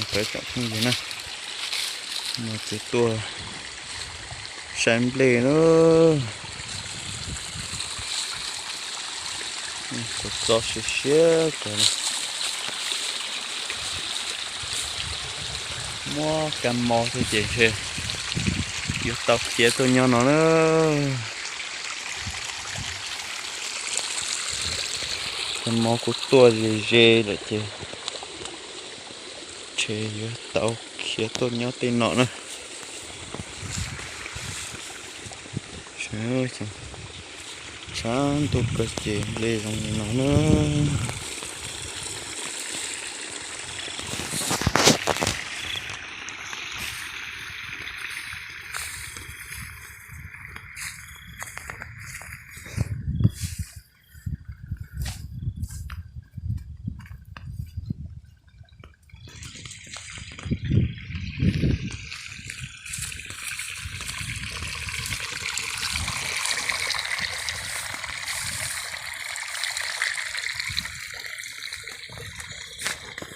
Cov tsoom phooj ywg na, no ces tuaj saib nplej na. Txo txo siab siab ko. Muab kab mob thiab ces ntshe yuav tau khiav tuaj nyob no na. Kab mob kuj tuaj ze ze lawm ces ntshe yuav tau khiav tuaj nyob tej no na. Tshav ntuj kawg ces nplej zoo li no na.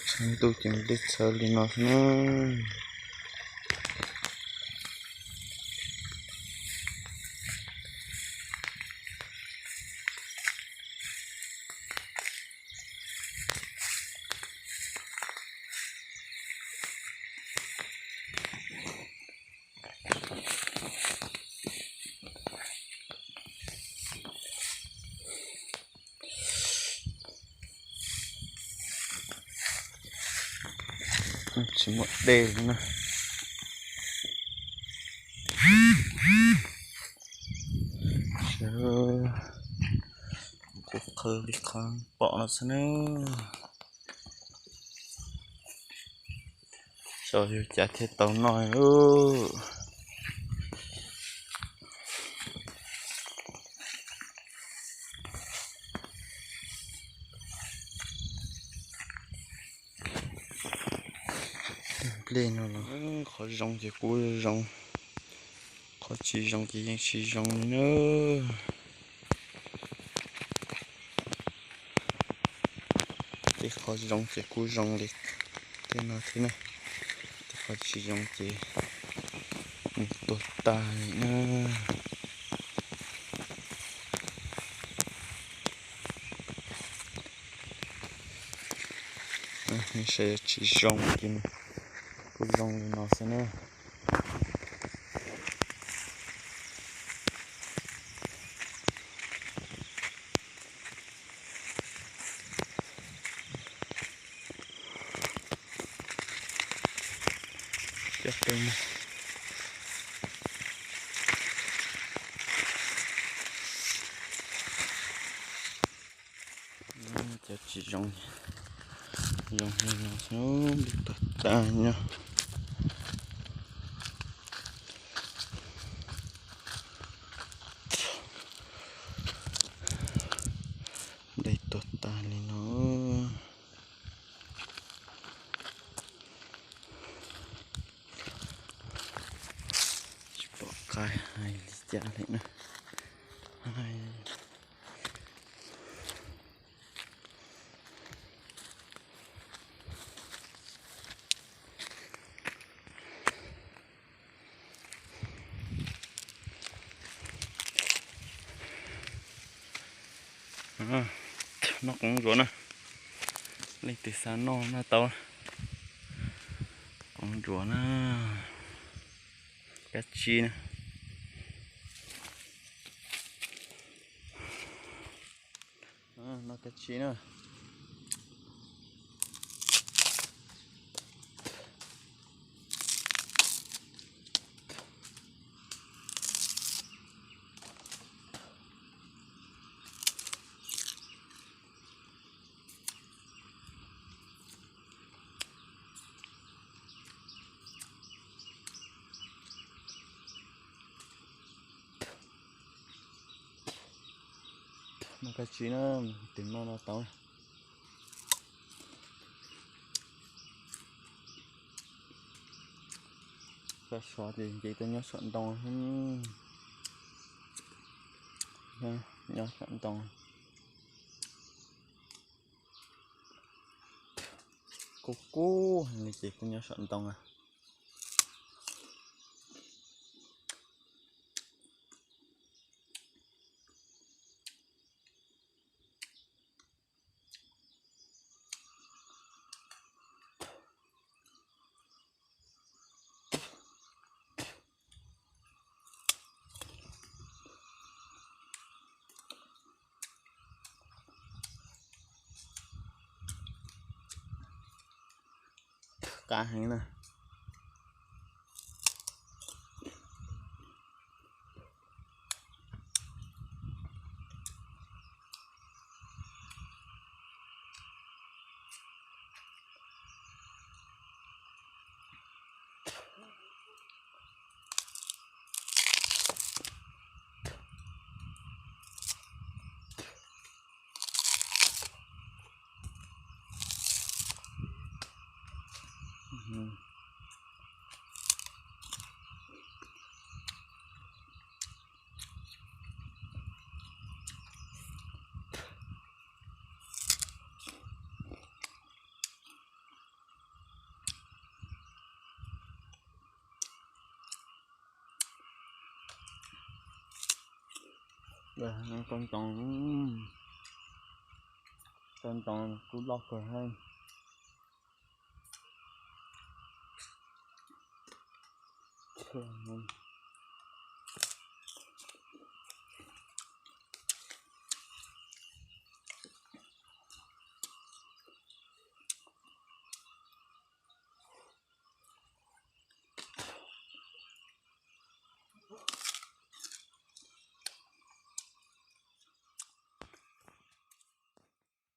Tshav ntuj ces nplej txhawv li no xwb na. Tsis muaj dej li na. Kuv qhwv li qhov pom no xwb na. Xyov yog cas thiaj tau noj. Nplej no los qhov zoo ces kuj zoo, qhov tsis zoo ces yeej tsis zoo li na. Tej qhov zoo ces kuj zoo li tej no thiab na, tej qhov tsis zoo ces nws tuag tag li na. Saib tsis zoo ces kuj zoo li no xwb na. Cov tsis zoo, zoo li no xwb, nplej tuag tag nyob. Nplej tuag tag li no. Tsis pom qab hais li cas li na. Noj qoob ntsuav na. Leej twg xav noj noj tau. Qoob ntsuav na. Kab tsib na. Noj kab tsib na. Noj kab tsib na, tus no no tau. Koj sov ces nce tuaj nyob saum ntoo, nyob saum ntoo. Kub kub li ces kuj nyob saum ntoo na. Qab heev na. Tau ntoo, tau ntoo kuj loj kawg heev.